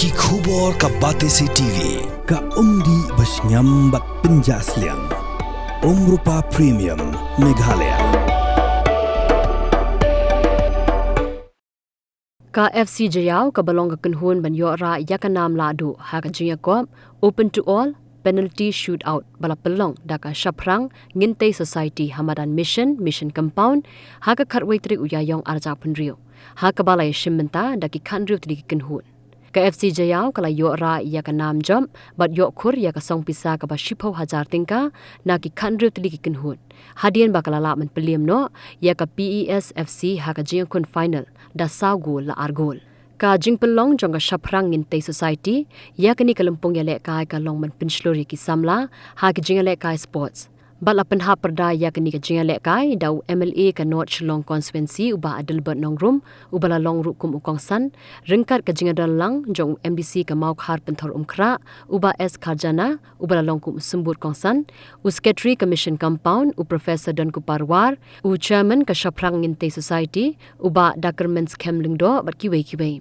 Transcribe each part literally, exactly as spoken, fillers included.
Ki khubor ka Batesi T V, ka umdih ba shngiam bad pynjah sliang. Umrupa Premium, Meghalaya. Ka F C Jaïaw kaba long ka kynhun ban ïoh rah ïa ka nam lahduh ha ka jingïakop Open to All Penalty Shootout ba la pynlong da ka Shaphrang Ngintei Society ha madan Mission, Mission Compound, ha ka khatwei tarik u Ïaïong arhajar arphew hynriew, ha kaba la ïashim bynta da ki khathynriew tylli ki kynhun. Ka F C Jaïaw ka la ïoh rah ïa ka nam jop bad ïoh khur ïa ka song pisa kaba shiphew hajar tyngka na ki khathynriew tylli ki kynhun, hadien ba ka la lah ban pynliem noh ïa ka P E S F C ha ka jingïakhun final da saw gol la ar gol. Ka jingpynlong jong ka Shaphrang Ngintei Society ïa kane ka lympung ïalehkai ka long ban pynshlur ïa ki samla ha ki jingïalehkai sports. Bad la pynhap pyrda ïa kane ka jingïalehkai da u M L A ka North Shillong Constituency u Bah Adelbert Nongrum, uba la long ruh kum u kongsan, ryngkat ka jingïadon lang jong u M D C ka Mawkhar Pynthor Umkhrah, u Bah S Kharjana, uba la long kum u symbud kongsan, u Secretary ka Mission Compound, u Professor Donkupar War, u Chairman ka Shaphrang Ngintei Society, u Bah Dakermen Skhem Lyngdoh bad kiwei kiwei.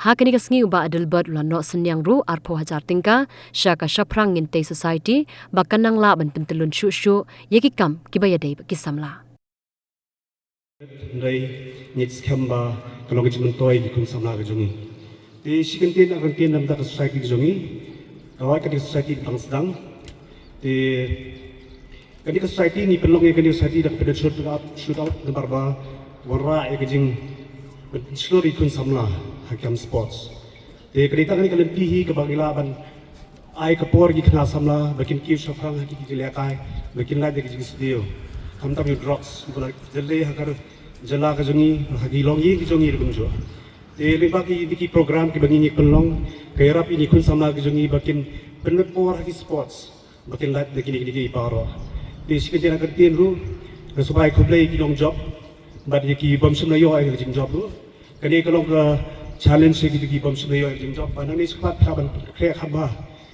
Ha kane ka sngi u Bah Adelbert u la noh synñiang ruh arphew hajar tyngka sha ka Shaphrang Ngintei Society ba kan nang lah ban pyntyllun shuh shuh ïa ki kam kiba ïadei bad ki samla. Hynrei ngi skhem ba ka long ka jingmyntoi ki khun samla ka jong ngi. Te shi kyntien ar kyntien na ka bynta ka society ka jong ngi. Ka wai ka dei society ba dang sdang. Te kane ka society ngi pynlong ïa kane ka society da ka penalty shootout, shootout namar ba wanrah ïa ka jingpynshlur ïa ki khun samla ha ki kam sports. Te ka dei tang kane ka lynti hi kaba ngi lah ban ai ka por ïa ki khynnah samla ba kin kiew shaphrang ha ki jingïalehkai, ba kin lait da ki jingsniew. Khamtam ïa u drugs uba la jyllei ha ka jylla ka jong ngi, ha ki longïing ki jong ngi ruh kumjuh. Te lyngba kine ki program kiba ngi ngi pynlong, ka ïarap ïa ki khun samla ki jong ngi ba kin pynmih por ha ki sports, ba kin lait da kine kine ki baroh. Te shi kyntien ar kyntien ruh, nga sngewbha ai khublei ïa ki nongjop bad ïa ki bym shym la ïoh ïa ka jingjop ruh. Kane ka long ka challenge ïa ki, ki bym shym la ïoh ïa ka jingjop, ba nangne shakhmat phi lah ban khreh kham bha,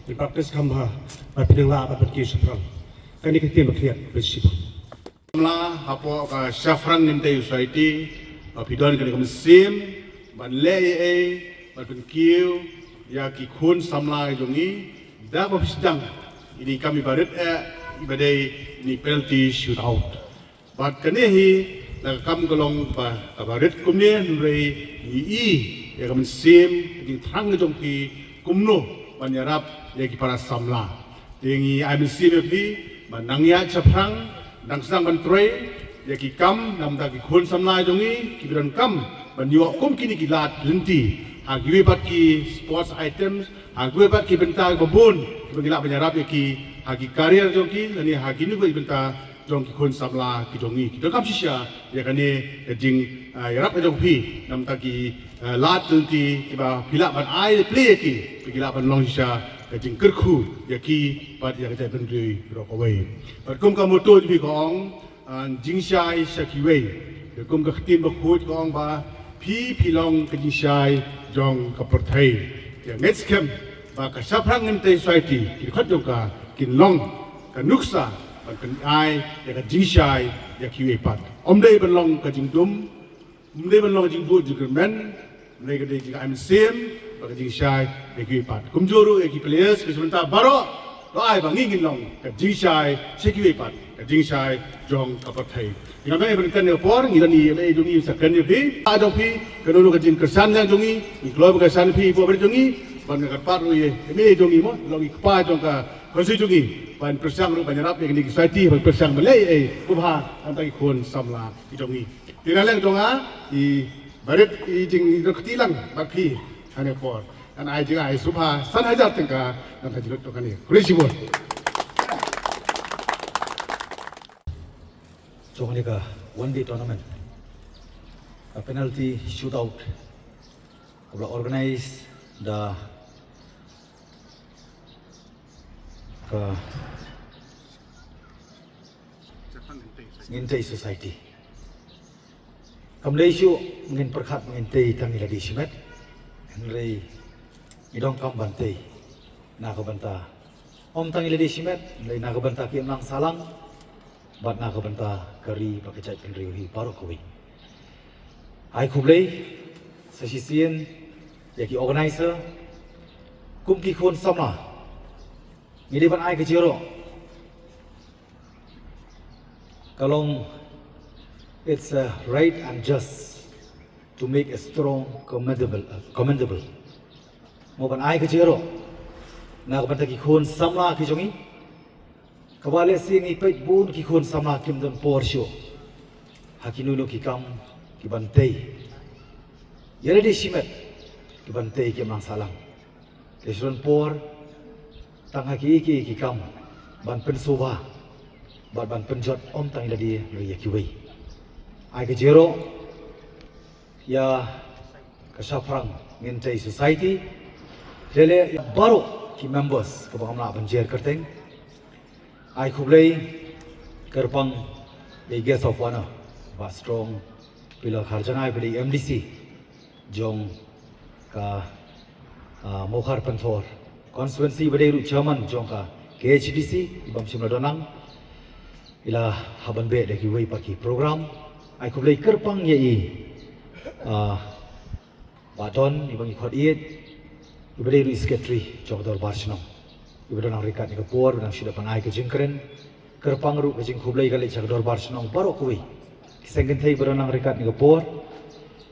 ban practice kham bha, ba phin nang lah ban pynkiew shaphrang. Kane ka ktien ba khriat ba shipor. Samla hapoh ka Shaphrang Ngintei Society, ba phi don kane ka mynsiem ban leh ei ei ban pynkiew ïa ki khun samla jong ngi, da ba phi sdang ïa kine ki kam iba rit eh, iba dei ïa kine ki penalty shootout. Bad kane hi la ka kam ka long ba, kaba rit kumne, hynrei ngi i ïa ka mynsiem ka jingthrang ka jong phi kumno ban ïarap ïa ki para samla. Te ngi ai mynsiem ïa phi ban nang ïaid shaphrang, nang sdang ban trei ïa ki kam na ka bynta ki khun samla jong ngi kiba donkam ban ïoh kum kine ki lad lynti ha kiwei pat ki sports items, ha kiwei pat ki bynta kiba bun kiba ngi lah ban ïarap ïa ki ha ki career jong ki lane ha kine kiwei ki bynta jong ki khun samla ki jong ngi. Ki donkam shisha ïa kane ka jing, ah, ïarap ka jong phi na ka bynta ki, ah, lad lynti kiba phi lah ban ai plie ïa ki, ba ki lah ban long shisha ka jingkyrkhu ïa ki bad ïa ka jaitbynriew baroh kawei. Bad kum ka motto jong phi ka ong, ah, jingshai sha kiwei. Te kum ka ktien bakhuid ka ong ba phi phi long ka jingshai jong ka pyrthei. Te nga ngeit skhem ba ka Shaphrang Ngintei Society, ki dkhot jong ka, kin long ka nuksa ban pynïaid ïa ka jingshai ïa kiwei pat. Ym dei ban long ka jingdum, ym dei ban long ka jingbuh jingkyrmen, hynrei ka dei ka jingai mynsiem bad ka jingshai ïa kiwei pat. Kumjuh ruh ïa ki players kiba shim bynta baroh, to ai ba ngi ngin long ka jingshai sha kiwei pat, ka jingshai jong ka pyrthei. Ngi ngam ïa ban kren ïa ka por, ngi don i M L A jong ngi sa kren ïa phi. Ka jong phi, kano kano ka jingkyrshan jong ngi, ngi kloi ba kyrshan ïa phi, i bor barit jong ngi, ban nga kyrpad ruh ïa M L A jong ngi mo, long i kpa jong ka constituency jong ngi, ban pyrshang ruh ban ïarap ïa kine ki society, ban pyrshang ban leh ei ei ba bha na ka bynta ki khun samla ki jong ngi. Te na liang jong nga, i barit i jing i dok kti lang bad phi ha kane ka por. Ngan ai jingai sngewbha san hajar tyngka na ka jinglut jong kane. Khublei shibun. Jong kane ka one day tournament, ka penalty shootout, kaba la organize da ka Ngintei Society. Kam dei shuh ngin pyrkhat ngin tei tang ïa lade shimet, hynrei ngi donkam ban tei na ka bynta, ym tang ïa lade shimet, hynrei na ka bynta ki imlang sahlang bad na ka bynta ka ri bad ka jaitbynriew hi baroh kawei. Ai khublei sa shisien ïa ki organizer, Kum ki khun samla, ngi dei ban ai ka jingïaroh. Ka long, it's a right and just to make a strong commendable, uh, commendable. Mo ban ai ka jingïaroh na ka bynta ki khun samla ki jong ngi. Kaba leh shi ngi peit bun ki khun samla kim don por shuh ha kino kino ki kam ki ban tei. Ïa lade shimet ki ban tei ki mang sahlang. Te shu don por tang ha ki ki ki kam ban pynsuba bad ban pynjot ym tang ïa lade hynrei ïa kiwei. Ai ka jingïaroh ïa ka Shaphrang Myntoi Society. Lele ïa baroh ki members kaba ngam lah ban jer kyrteng. Ai khublei kyrpang ïa i guest of honor, Bah Strong Pillar Kharjanga, ba dei M D C jong ka, ah, Mawkhar Pynthor constituency, ba dei ruh chairman jong ka K H D C, i bym shym la don lang. I la hap ban beh da kiwei pat ki program. Ai khublei kyrpang ïa i, ah, Bah Don, i ba ngi khot ïeit, i ba dei ruh i secretary jong ka dorbar shnong, i ba don nang ryngkat ïa ka por, ba nang shu dep ban ai ka jingkren. Kyrpang ruh ka jingkhublei ka leit sha ka dorbar shnong baroh kawei, ki seng kynthei ba don nang ryngkat ïa ka por,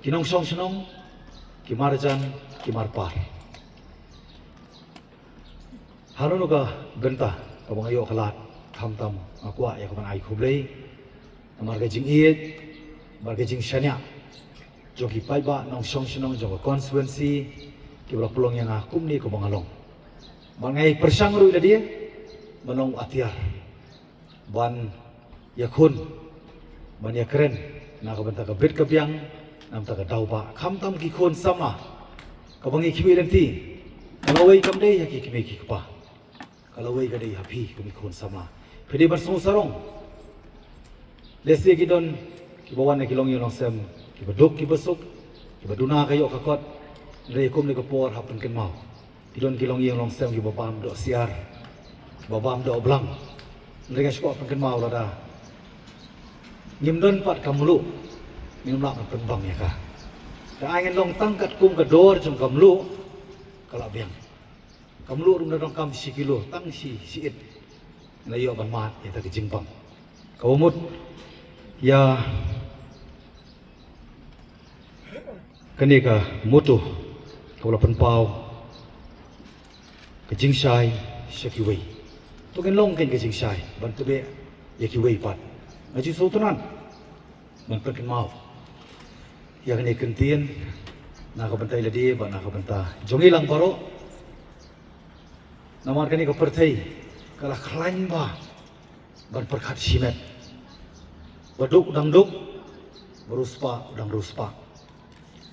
ki nongshong shnong, ki marjan, ki marpar. Hano hano ka bynta kaba nga ïoh ka lad, khamtam nga kwah ïa ka ban ai khublei namar ka jingïeit bad ka jingshaniah jong ki paidbah nongshong shnong jong ka constituency kiba la pynlong ïa nga kumne kumba nga long. Bad nga ïai pyrshang ruh ïa lade ban long u atiar ban ïakhun, ban ïakren na ka bynta ka bit ka biang, na ka bynta ka daw ba khamtam ki khun samla kaba ngi khmih lynti. Ka lawei kam dei ha ki kmie ki kpa, ka lawei ka dei ha phi kum ki khun samla. Phi dei ban sngewsarong. Lehse ki don kiba wan na ki longïing longsem kiba duk kiba suk, kiba duna ka ïoh ka kot. Hynrei kum ne ka por hap pynkynmaw, ki don ki longïing longsem kiba bam doh siar, kiba bam doh blang. Hynrei nga shu kwah pynkynmaw lada ngim don pat ka mluh, ngim lah ban pynbang ïa ka. Te ai ngin long tang katkum ka dor jong ka mluh, ka la biang. Ka mluh ruh ynda donkam shi kilo, tang shi, shi it, ngi la ïoh ban mad ïa ka jingbang. Kaba mut ïa kane ka motto kaba la pynpaw, ka jingshai sha kiwei. To ngin long kein ka jingshai ban tbeh ïa kiwei pat. Nga ju sngewtynnat ban pynkynmaw ïa kane ka kyntien na ka bynta ïa lade bad na ka bynta jong ngi lang baroh. Namar kane ka pyrthei ka la khlaiñ bha ban pyrkhat shimet. Ba duk u dang duk, ba riewspah u dang riewspah.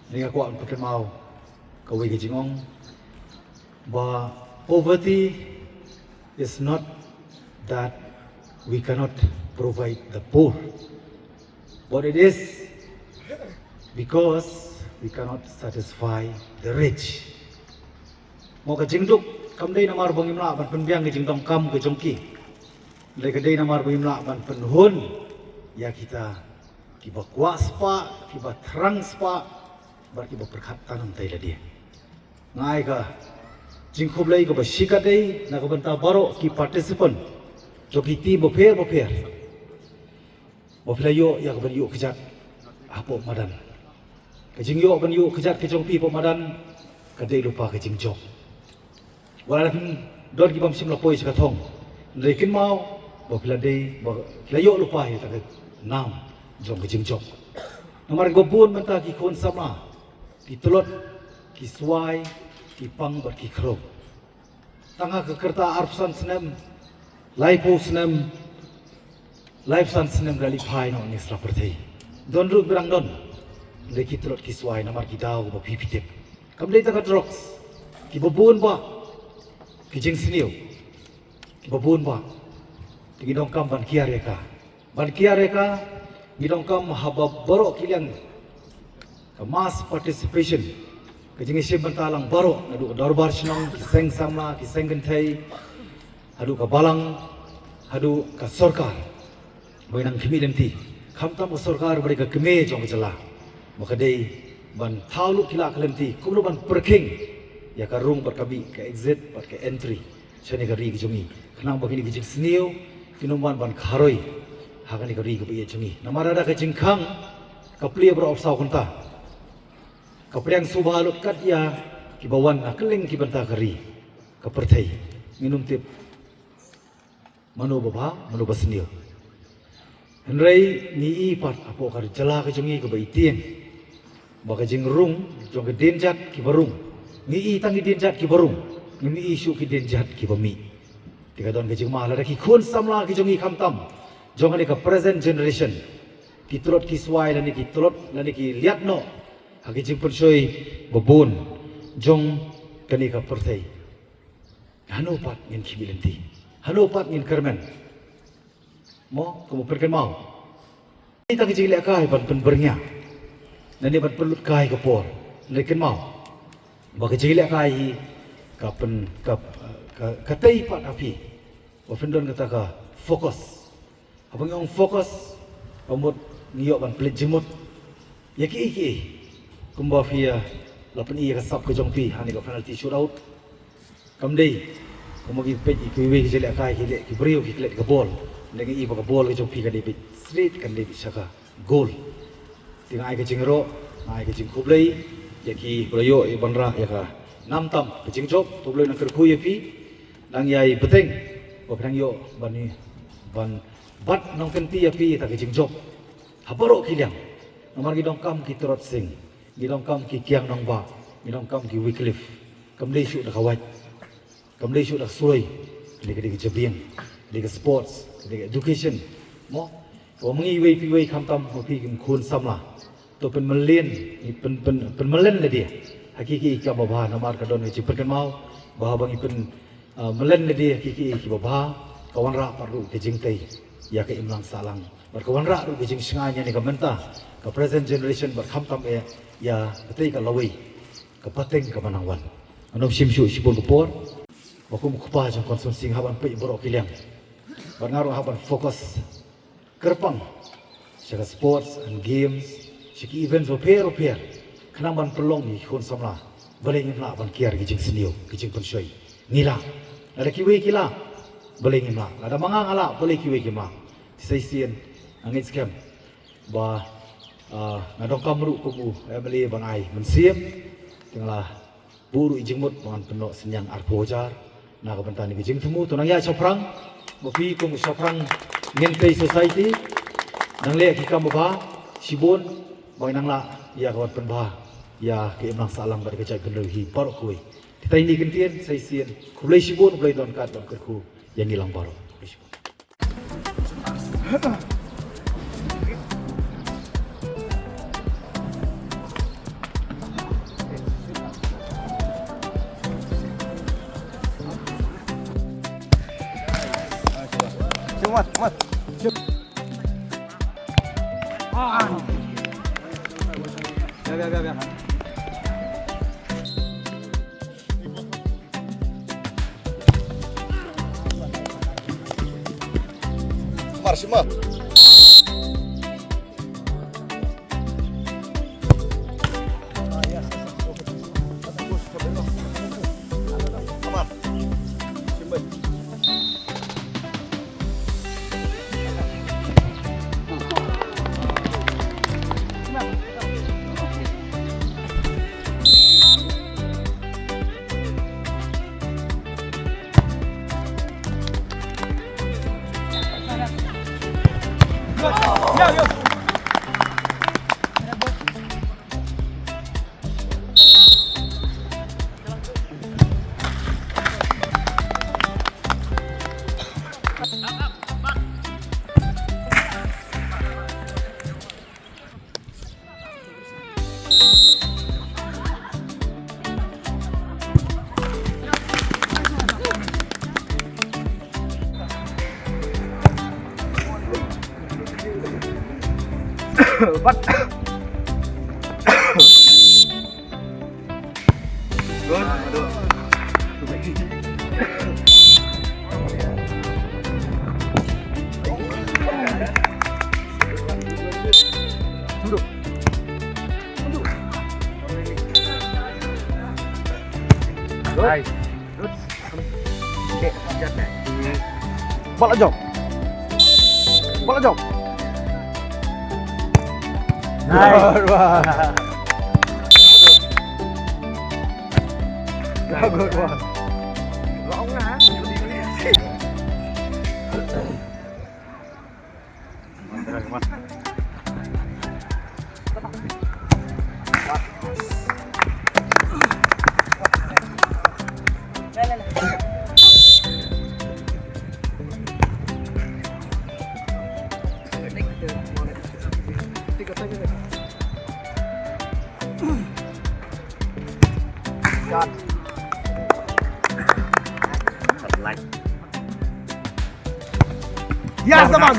Nga kwah ban pynkynmaw kawei ka jingong ba poverty is not that we cannot provide the poor, but it is because we cannot satisfy the rich. Mo, ka jingduk kam dei namar ba ngim lah ban pynbiang ka jingdonkam ka jong ki. Hynrei ka dei namar ba ngim lah ban pynhun ïa kita kiba kwah spah, kiba thrang spah bad kiba pyrkhat tang ïa lade. Nga ai ka jingkhublei kaba shikatdei na ka bynta baroh ki participant jong ki team bapher bapher ba phi la ïoh ïa ka ban ïoh kjat hapoh madan. Ka jingïoh ban ïoh kjat ka jong phi hapoh madan ka dei lypa ka jingjop. Wat la don ki bym shym la poi sha ka thong, hynrei kynmaw ba phi la dei, ba phi la ïoh lypa ïa ka nam jong ka jingjop. Namar ba bun mynta ki khun samla ki tlot, ki swai, ki pang bad ki khrong. Tang ha ka rta arphew san snem, laiphew snem, laiphew san snem ka la leit phai noh ne sla pyrthei. Don ruh ba dang don, hynrei ki tlot ki swai namar ki daw ba phi phi tip. Kam dei tang ka drugs, kiba bun bah ki jingsniew, kiba bun bah. Te ngi donkam ban kiar ïa ka. Ban kiar ïa ka, ngi donkam haba baroh ki liang ka mass participation, ka jingïashim bynta lang baroh, naduh ka dorbar shnong, ki seng samla, ki seng kynthei, haduh ka balang, haduh ka sorkar. Ba nang khmih lynti, khamtam ka sorkar ba dei ka kmie jong ka jylla, ba ka dei ban thaw lut ki lad ki lynti kumno ban pyrkhing ïa ka rung bad ka mih, ka exit bad ka entry shane ka ri ka jong ngi, khnang ba kine ki jingsniew kin ym wan ban kharoi ha kane ka ri kaba ïeit jong ngi. Namar lada ka jingkhang ka plie baroh saw kynta, ka pdiang sngewbha lut kat ïa kiba wan na kylleng ki bynta ka ri ka pyrthei, ngin ym tip mano ba bha, mano ba sniew. Hynrei ngi i pat hapoh ka jylla ka jong ngi kaba i tieng ba ka jingrung jong ka dienjat kiba rung, ngi i tang ki dienjat kiba rung, ngim i shuh ki dienjat kiba mih. Te ka don ka jingma lada ki khun samla ki jong ngi khamtam jong kane ka present generation, ki tlot ki swai lane ki tlot lane ki liat noh ha ki jingpynshoi ba bun jong kane ka pyrthei. Hano pat ngin khmih lynti? Hano pat ngin kyrmen? Mo, kumba pynkynmaw, ita ka jinglehkai ban pynbyrngia, lane ban pynlut kai ka por. Lane kynmaw ba ka jinglehkai hi ka pyn, ka, ka, ka tei pat ha phi ba phin don kata ka focus. Haba ngi ong focus, ka mut ngi ïoh ban pynleit jingmut ïa kiei kiei. Kumba phi, eh, la pyni ïa ka sap ka jong phi ha kane ka penalty shootout. Kam dei kumba ngi peit ïa kiwei ki jingïalehkai, ki leh, ki briew ki klet ka bol. Lada ngi i ba ka bol ka jong phi kan dei beit straight, kan dei beit sha ka goal. Te nga ai ka jingïaroh, nga ai ka jingkhublei ïa kiba la ïoh ïa ban rah ïa ka nam tam ka jingjop. To Blei un nang kyrkhu ïa phi, nang ïai bteng ba phi nang ïoh ban, ban bat nongkynti ïa phi ïa ka jingjop ha baroh ki liang. Namar ngi donkam ki Tirot Sing, ngi donkam ki Kiang Nangbah, ngi donkam ki Wycliffe. Kam dei shuh da ka wait, kam dei shuh da ka suroi. Ka dei, ka dei ka jabieng, ka dei ka sports, ka dei ka education. Mo, kaba ma ngi iwei pa iwei khamtam ma phi ki khun samla, to pynmlien, pyn, pyn, pynmlien lade ha kiei kiei ki kam babha, namar ka don ka jingpynkynmaw ba haba ngi pyn, ah, mlien lade ha kiei kiei ki babha, ka wanrah pat ruh ka jingtei ïa ka imlang sahlang. Bad ka wanrah ruh ka jingshngaiñ ïa kane ka mynta ka present generation, bad khamtam eh ïa katei ka lawei, ka pateng kaba nang wan. Ngan ym shim shuh shibun ka por ba kum u kpa jong ka constituency nga hap ban peit baroh ki liang, bad nga ruh hap ban focus kyrpang sha ka sports and games, sha ki events bapher bapher, khnang ban pynlong ïa ki khun samla. Balei ngim lah ban kiar ki jingsniew, ki jingpynshoi? Ngi lah. Lada kiwei ki lah, balei ngim lah? Lada ma nga nga lah, balei kiwei kim lah? Sa shisien nga ngeit skhem ba, ah, nga donkam ruh kum u M L A ban ai mynsiem. Te nga la buh ruh ïa ka jingmut ba ngan pynnoh synñiang arphew hajar na ka bynta kane ka jingthmu. To nang ïaid shaphrang ma phi kum u shaphrang Ngin Tei Society. Nang leh ki kam babha shibun ba ngin nang lah ïa ka ban pynbha ïa ka imlang sahlang bad ka jaitbynriew hi baroh kawei. Te tang kine ki kyntien sa shisien, khublei shibun, khublei don kat ban kyrkhu ïa ngi lang baroh. Khublei shibun. Mar, shim mar. Mar. Shim mar. Nice. Ball la jop. Ball la jop. Nice. Good one. Good one. Shot. Like. Yes, the man.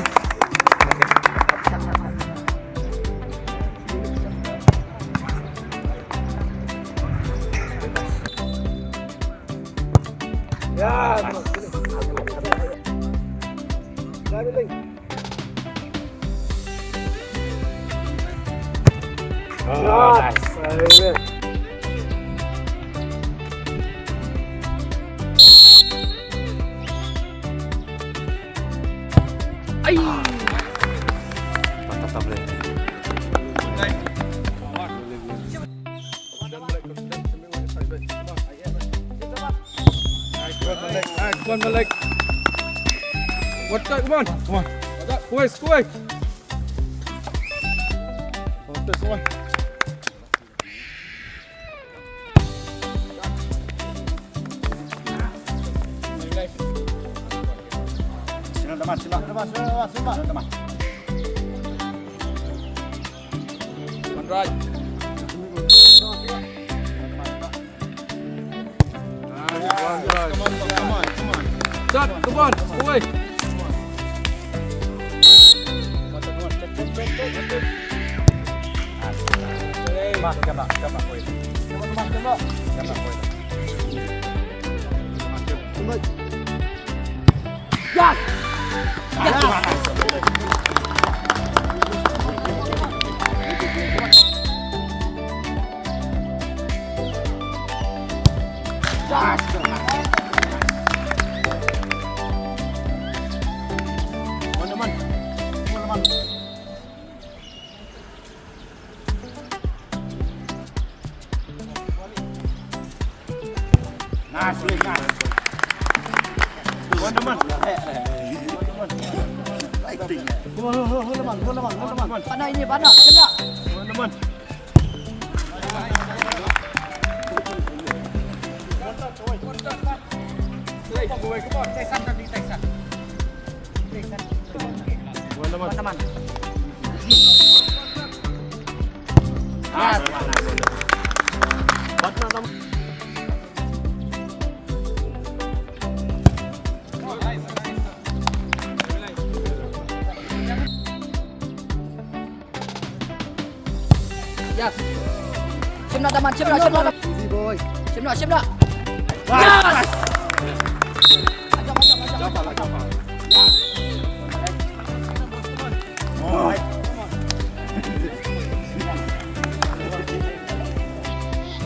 Yes. Oh, nice. Ai. Patah tablet. Nice one, Malik. Nice one, Malik. What time? Come on. Come on. Kuai, kuai. Come on. Sino, teman, sino, teman, sino, teman, sino, teman. One right. Nice one, bro. Come on, come on, come on. Shot, come on, away. Mas, tembak, tembak, boy. Tembak, tembak, tembak. Tembak, boy. Tembak. Yes! Yes! Yes! Teman-teman. Teman-teman. Nice, nice. One man. Hold on, hold on, hold on, hold on. Panas ini, panas. Kena. One man. One man. One man. Yes. Shim noh, Daman, shim noh, shim noh. Easy boy. Shim noh, shim noh. Yes. Yes. Ajak, ajak, ajak, ajak, ajak.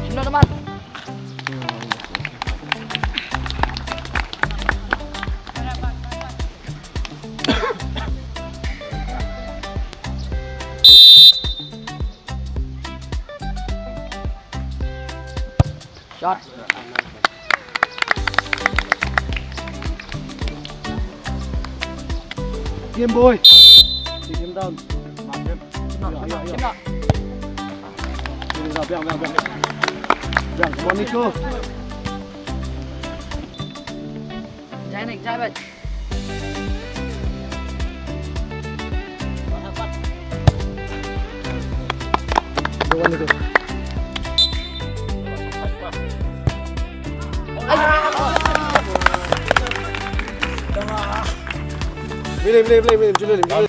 Shim noh, Daman. Shot. Game boy. Take him down. Mark him. Shim noh, shim noh, shim noh. Biang, biang, biang. Biang, come on, Nico. Jai, Nick, jai, bhai. Play, play, play, play, play.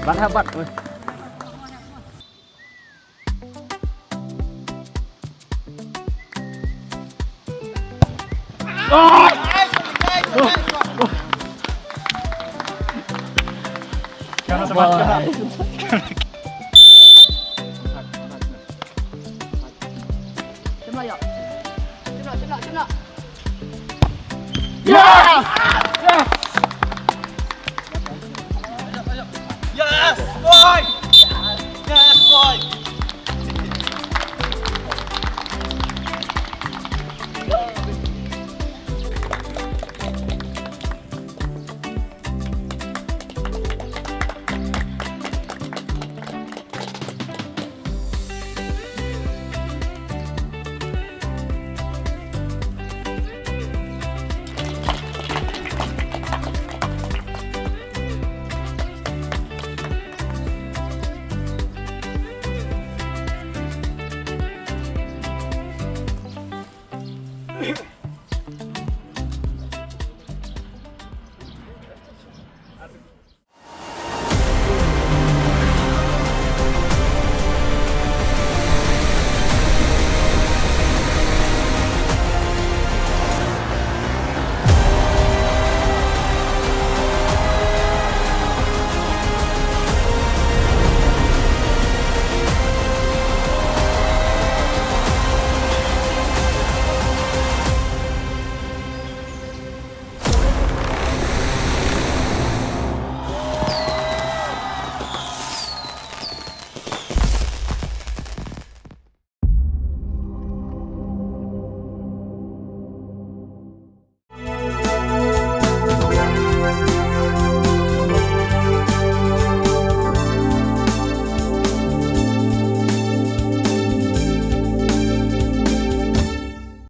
Ban ha bat. Oi. Yes! Yes! Yes, boy! Yes, boy!